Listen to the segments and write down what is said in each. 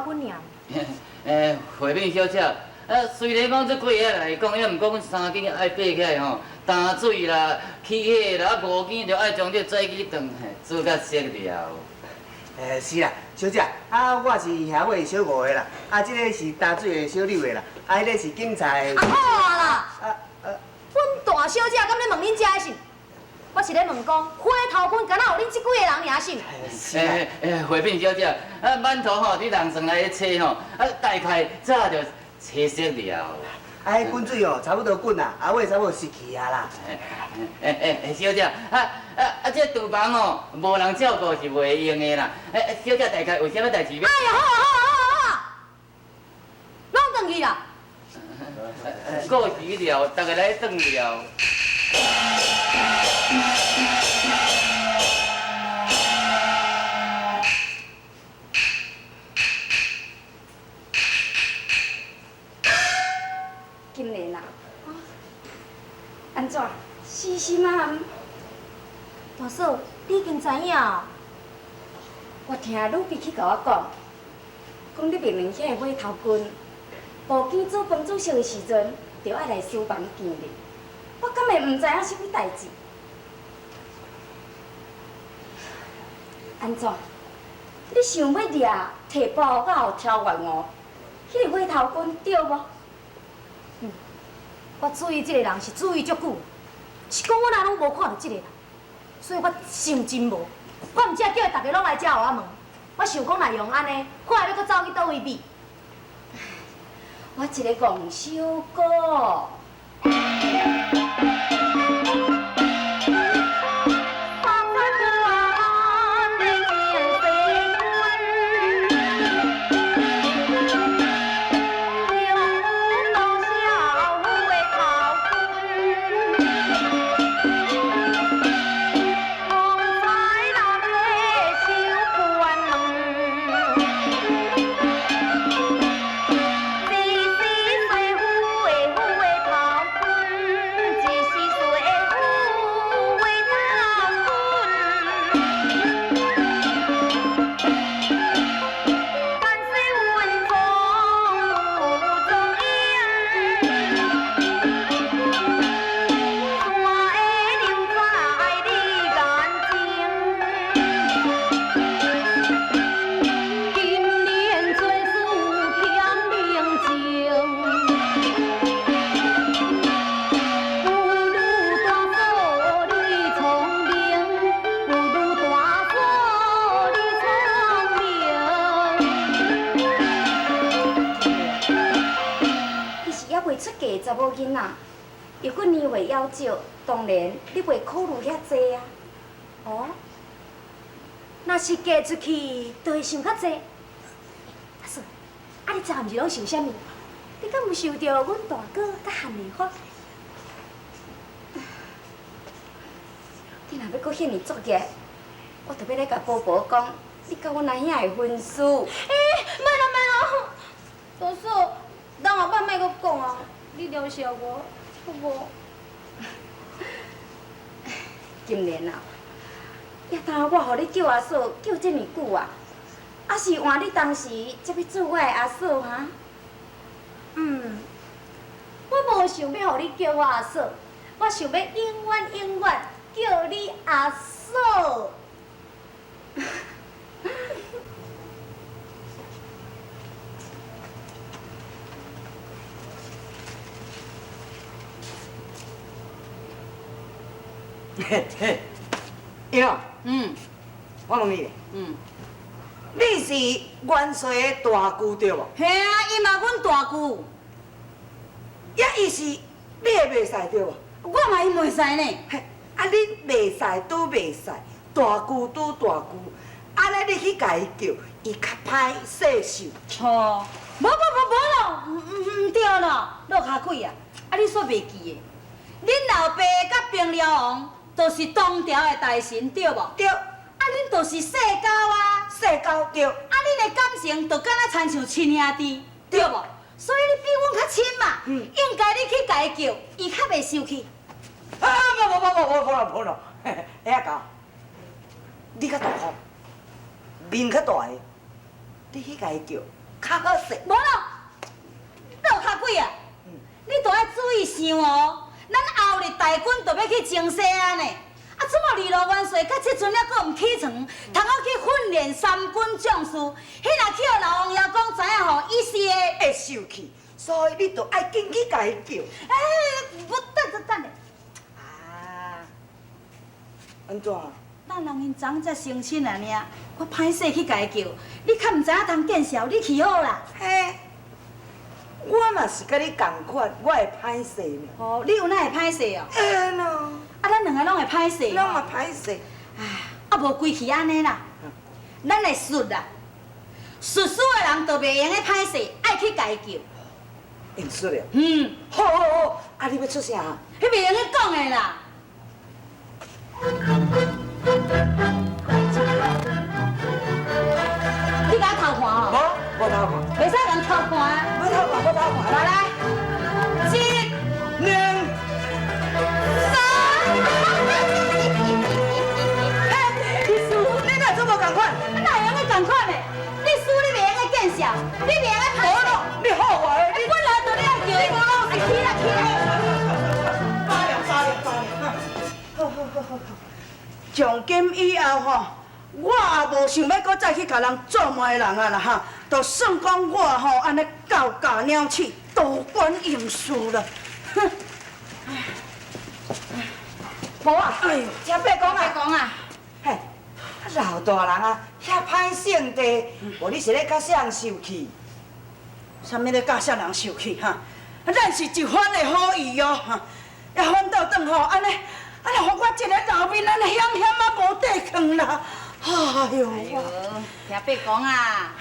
君爾。慧敏小姐，雖然講這幾个來講，也毋過阮三更愛爬起來吼，擔水啦、起火啦，五更就愛將這早起頓煮甲熟了。是啦，小姐，啊，我是遐尾小五的啦，啊，這个是擔水的小六的啦，啊，彼个是警察的。啊好啊啦！啊啊！阮大小姐敢咧問恁這个是？我是咧問講，火頭君敢若有恁這幾个人爾是？是啦。慧敏小姐，啊，饅頭吼，佇人算來咧切吼，啊，大概早就切熟了。啊，彼滾水哦，差不多滾啦，啊，尾差不多熟去啊啦。小姐，啊，這廚房哦，無人照顧是袂用的啦。小姐，大概有啥物代誌欲？哎呀，好啊好啊好啊好啊，攏轉去啦。過時了，逐个來轉了。金蓮啊，按怎？死心啊？大嫂，你已經知影？我聽女婢去共我講，講你命令遐个碼頭君，無更煮飯煮熟的時陣，就愛來書房見你。我敢會毋知影啥物代誌？按怎？你想欲掠提包佮挑元吳，彼个碼頭君對無？嗯，我注意這个人是注意足久，是講我哪攏無看著這个人，所以我想真無。我毋才叫逐家攏來遮予我問，我想講若用按呢，看會欲閣走去佗位比。我一个戇小哥。查某囡仔，又閣年岁犹少，當然你袂考慮遐濟啊。哦，若是嫁出去，就會想較濟。阿嫂，啊你昨暗時攏想啥物？你敢有想著阮大哥佮韓麗花？你若欲閣遐爾作孽，我就欲來共婆婆講，你佮阮阿兄的婚事。欸，莫啦莫啦，大嫂，等後擺莫閣講啊。你饒恕我，好無？金蓮啊，也當我予你叫阿嫂叫這麼久啊，啊是換你當時才欲做我的阿嫂哈？嗯，我無想欲予你叫我阿嫂，我想欲永遠永遠叫你阿嫂。嘿嘿，英，我問你，你是元帥的大舅對無？嘿啊，伊嘛阮大舅。也伊是你的妹婿對無？我嘛伊妹婿呢。嘿，啊，恁妹婿拄妹婿，大舅拄大舅，按呢你去共伊叫，伊較歹勢受。錯，無無無無咯，毋對咯，落跤鬼啊！啊，你煞袂記的，恁老爸佮平遼王都是唐朝的大臣對無？對。啊，恁就是世交啊。世交對。啊，恁的感情就敢若親像親兄弟，對無？所以你比阮較親嘛，應該你去共伊叫，伊較袂生氣。啊，無無無無無無無咯，哎呀狗，你較大方，面較大个，你去共伊叫，較好勢。無咯，落跤鬼啊！你著愛注意想哦，咱後日大軍就欲去征西安呢。啊，怎麼二路元帥到這陣猶閣毋起床，通好去訓練三軍將士？彼若去予老王爺講知影吼，伊是會會受氣，所以你著愛緊去共伊叫。欸，無等等等咧。啊，按怎？咱人𪜶昨才成親爾爾，我歹勢去共伊叫，你較毋知影通見笑，你去好啦。嘿，我嘛是佮你仝款，我會歹勢呢。哦，你有哪會歹勢哦？會咯。啊，咱兩个攏會歹勢。攏嘛歹勢。唉，啊無規氣按呢啦，咱會輸啦，輸輸的人就袂用得歹勢，愛去共伊叫。用輸了。嗯。好好好，啊你欲出啥？彼袂用得講的啦。你共我偷看哦？無，無偷看。袂使共偷看。無偷看，無偷看。來來，一、兩、三。你輸，你哪做無仝款？哪會用得仝款的？你輸你袂用得見笑，你袂用得歹勢。你好壞的，你本來就你愛叫伊，起來起來。罷了罷了罷了，好好好好好。從今以後吼，我也無想欲閣再去共人做媒人啊啦哈，就算講我吼按呢教教鳥鼠，多管閒事啦。哼！無啊，哎呦，聽伯講啊，講啊，嘿，老大人啊，遐歹性地，無你是咧佮啥人受氣？啥物咧佮啥人受氣哈？咱是一番的好意哦，哈，也反倒轉吼，按呢，按呢，予我這个老面按呢險險啊無地囥啦！哎呦，哎呦，聽伯講啊，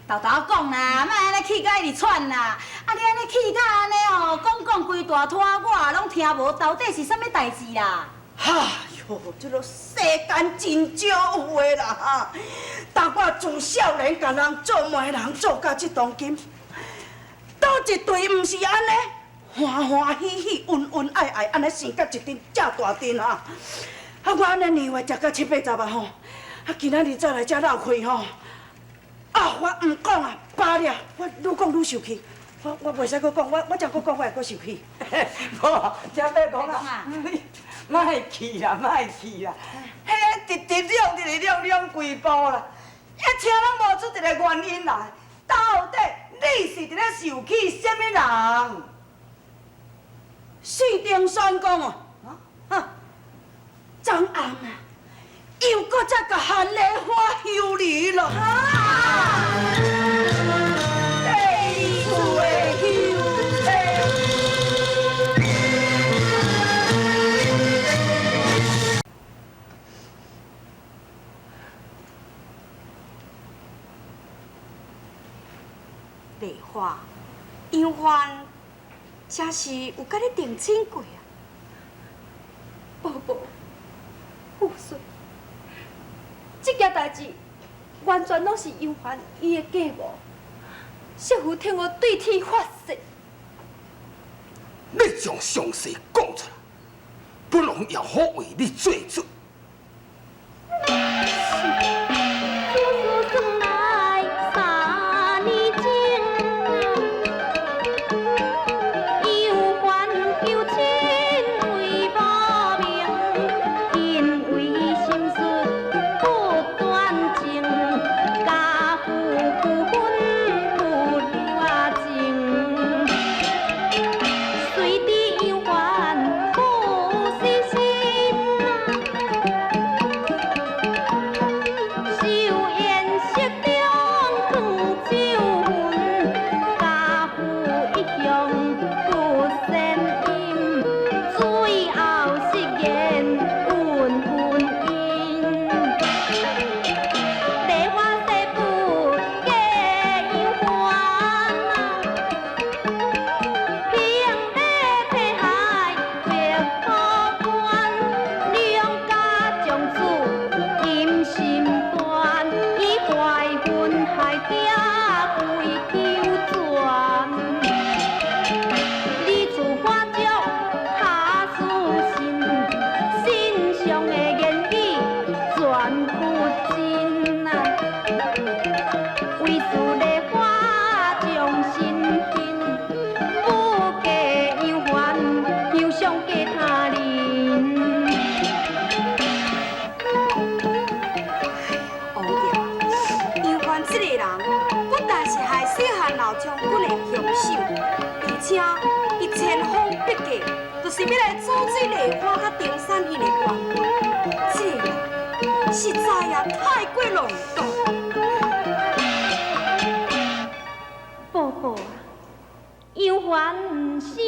豆豆講啦，莫按呢氣甲一直喘啦，啊你按呢氣甲按呢吼，講講規大拖，我也攏聽無，到底是啥物代誌啦？哎呦，這个世間真少有的啦哈！但我自少年共人做媒人做到這當今，佗一對毋是按呢歡歡喜喜、恩恩愛愛，按呢生甲一陣遮大陣啊！啊，我按呢年歲食到七八十啊吼，啊，今仔日才來遮鬧開吼，啊，我毋講啊，罷了，我愈講愈受氣，我我袂使閣講，我我再閣講我會閣受氣。無，聽伯講啊，你莫氣啦，莫氣啦，彼個直直兩直直兩兩幾步啦，一聽攏無出一個原因來，到底你是佇咧受氣啥物人？四重山公哦，哈，昨暗啊，又閣再共韓麗花休離咯。第二次的休妻。麗花，楊帆，這是有佮你定親過啊？寶寶，富順，這件代誌完全攏是楊帆伊的計謀，媳婦替我對天發誓。你將詳細講出來，本王也好為你做主。就是欲來阻止麗花佮丁山𪜶的關係，這個人實在啊太過浪蕩。寶寶啊，楊凡死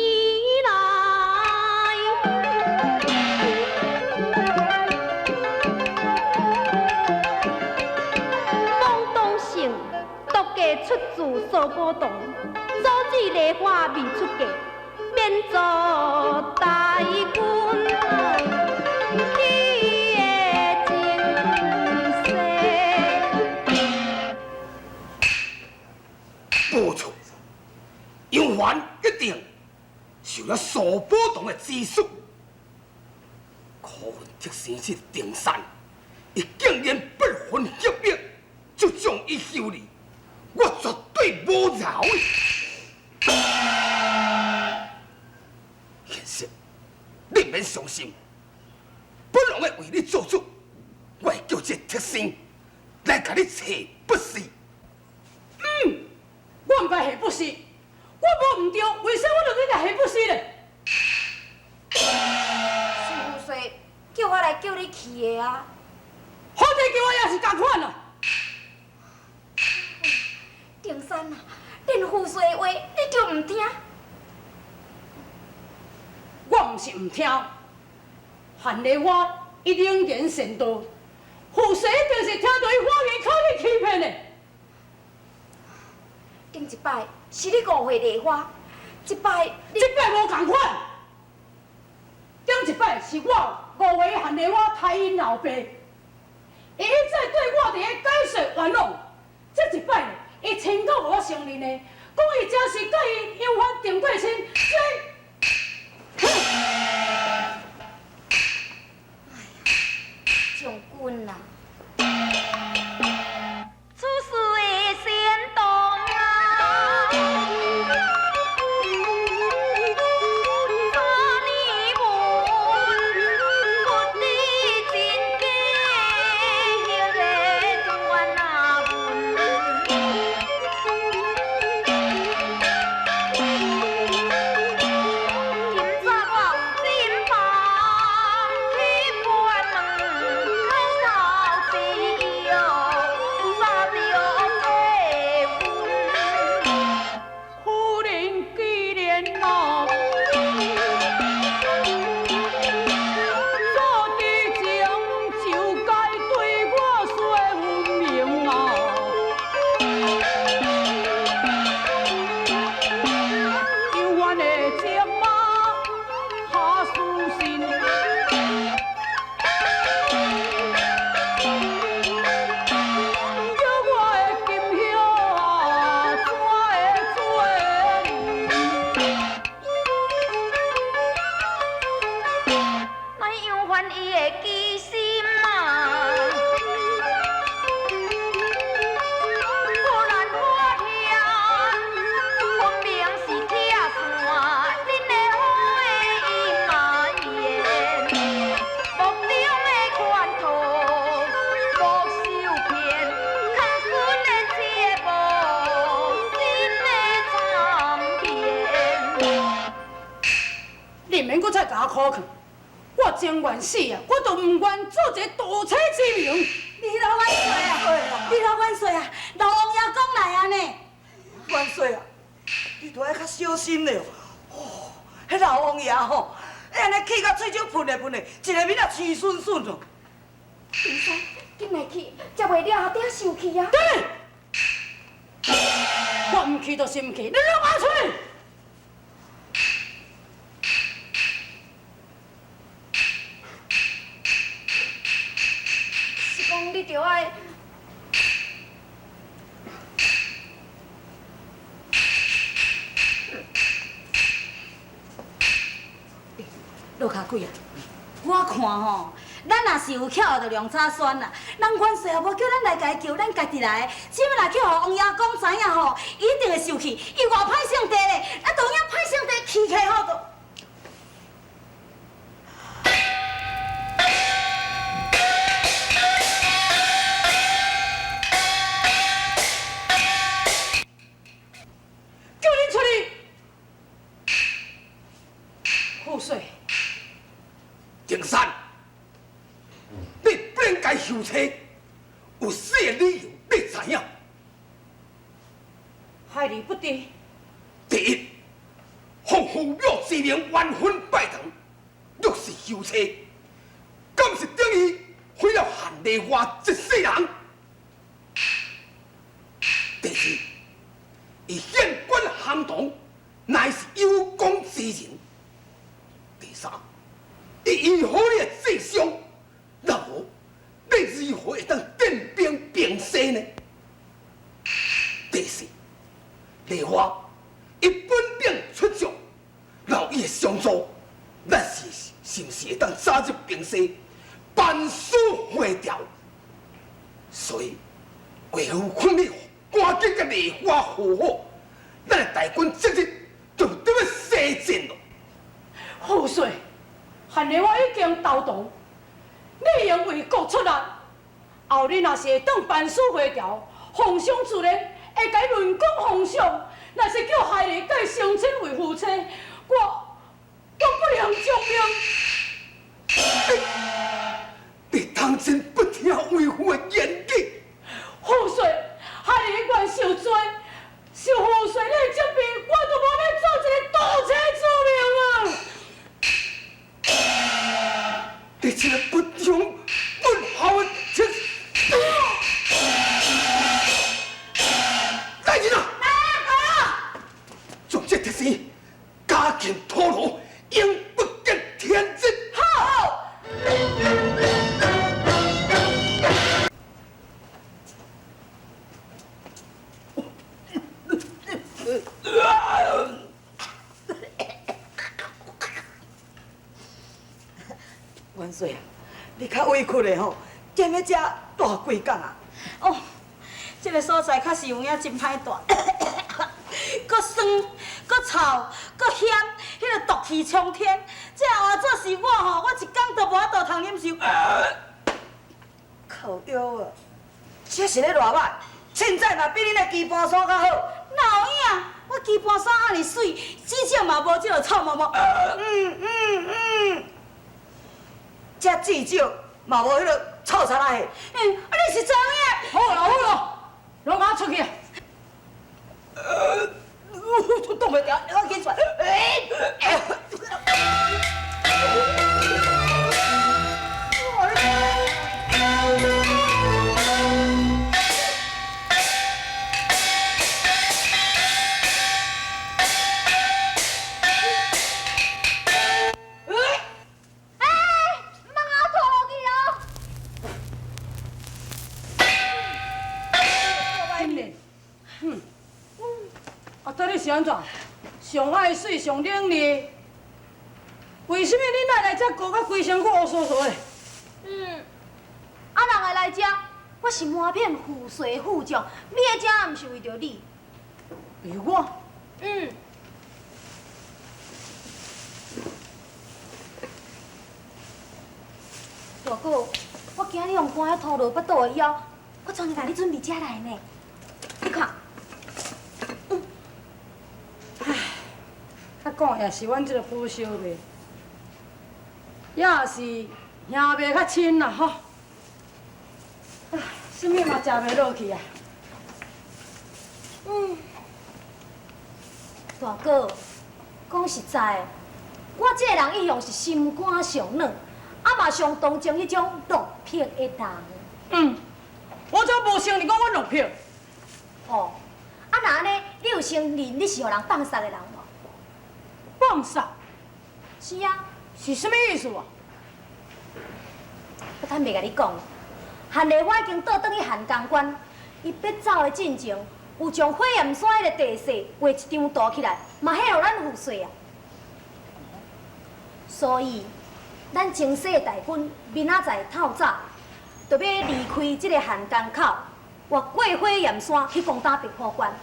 來，廣東省獨家出自蘇寶堂，阻止麗花未出嫁，免做大軍去的情勢。無錯，楊凡一定受了蘇寶堂的指使。可恨特生這丁山，伊竟然不分黑白，就將伊修理，我絕對無饒伊。現實，你免傷心，本王會為你做主，我會叫這特生來共你找不是。我毋該下不是，我無毋對，為啥我著去共下不是咧？是富帥叫我來叫你去的啊！好佇叫我也是仝款啊！丁山啊，連富帥的話你就毋聽？我毋是毋聽，韓麗花伊能言善道，富帥一定是聽著伊花言巧語欺騙的。頂一擺是你誤會麗花，這擺這擺無仝款。頂一擺是我誤會韓麗花刣𪜶老爸，伊一再對我佇咧解說冤枉。這一擺伊親口予我承認的，講伊真是佮伊楊凡訂過親，這，將軍啊，此事的先動啊，三年文不知真假，彼个冤啊文。今早我有进房去盘问，口头是哟，三着假文。夫人既然哦，做伫情就該對我說分明啊。楊凡的情啊，下書信。叫我的金叶啊，怎會做乃楊凡伊的機心啊，忽然發現，分明是拆散恁的好的姻緣，目中的拳頭無受騙，空軍的切無新的參變。你毋免閣再共我苦勸，我情願死啊，我都毋願做一個盜妻之名。李老萬歲啊！李老萬歲啊！老王爺講來啊呢。元帥啊，你著愛較小心咧哦。彼老王爺吼，按呢氣甲喙舌噴咧噴咧，一个面仔青恂恂哦。丁山，緊來去，才袂掠阿爹生氣啊！對，我毋去就是毋去，你攏愛出去。是講你著愛。落跤鬼啊！我看吼，咱若是有巧著涼茶酸啦。人元帥也無叫咱來共伊求，咱家己來。這擺若去予王爺講知影吼，伊一定會生氣。伊偌歹性地咧，啊，當影歹性地氣起來吼，就。叫恁出去！富帥。丁山，你不能該休妻，有四个理由，你知影？孩兒不知。第一，奉父母之命完婚拜堂，若是休妻，敢是等於毀了韓麗華一世人？第二，伊縣官行堂，乃是有功之人。第三，伊醫好你的智商，若無，你如何會當鎮兵平西呢？第四，麗華伊本兵出將，留伊的相助，咱是毋是會當早日平西，班師回朝？所以，為夫勸你趕緊佮麗華和好，咱的大軍即日就得欲西進囉。富帥，韓麗我已經投降，你應為國出力。後日若是會當班師回朝，皇上自然會共伊論功封賞。若是叫孩兒佮伊成親為夫妻，我不能將命。你當真不聽為夫的言語？富帥，孩兒願受罪，受富帥你的責備，我都無咧做一个盜妻之命啊！你這个不忠不孝的畜生！来人啊！来啊！将这特生加紧拖罗，永不见天日。好。元帥啊，你較委屈的吼，踮咧遮蹛幾工啊？哦，這个所在確實有影真歹蹛，閣酸、閣臭、閣鹹，彼个毒氣沖天。這換做是我吼，我一工都無法度通忍受。靠腰啊！這是咧偌歹，凊彩嘛比恁的基盤山較好。哪有影？我基盤山遐爾媠，至少嘛無這个臭毛毛。這至少嘛無彼个臭賊仔的。啊你是知影？好啦好啦，攏共我出去啊！我擋袂牢，我緊出來。欸，毋通予我拖落去哦！金蓮，啊，到底是按怎？上愛媠，上伶俐，為什麼恁愛來遮顧甲規身軀烏酥酥的？啊，人會來遮，我是瞞騙富帥副將，你來遮毋是為著你。為我？嗯。大哥，我驚你用肝遐拖落腹肚的枵，我專門共你準備這來呢。你看。唉，較講也是阮這个寶小妹，也是兄妹較親啦吼。唉，啥物嘛食袂落去啊。大哥，講實在的，我這个人一向是心肝上軟，啊嘛上同情彼種落魄的人。我怎無承認講我落魄？哦，啊若按呢，你有承認你是予人放殺的人無？放殺？是啊。是啥物意思啊？我坦白共你講，韓麗花已經倒轉去漢江關，伊欲走的進前，有將火焰山彼個地勢畫一張圖起來，嘛獻予咱富帥啊。所以，咱征西的大軍明仔載透早，就欲離開這個漢江口，越過火焰山去攻打白虎關。啊，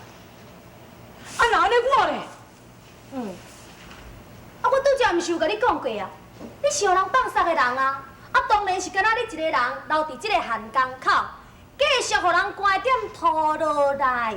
若按呢我咧？啊，我拄才毋是有共你講過啊？你是予人放殺的人啊！啊，當然是干焦你一個人留佇這個漢江口，繼續予人關點拖落來。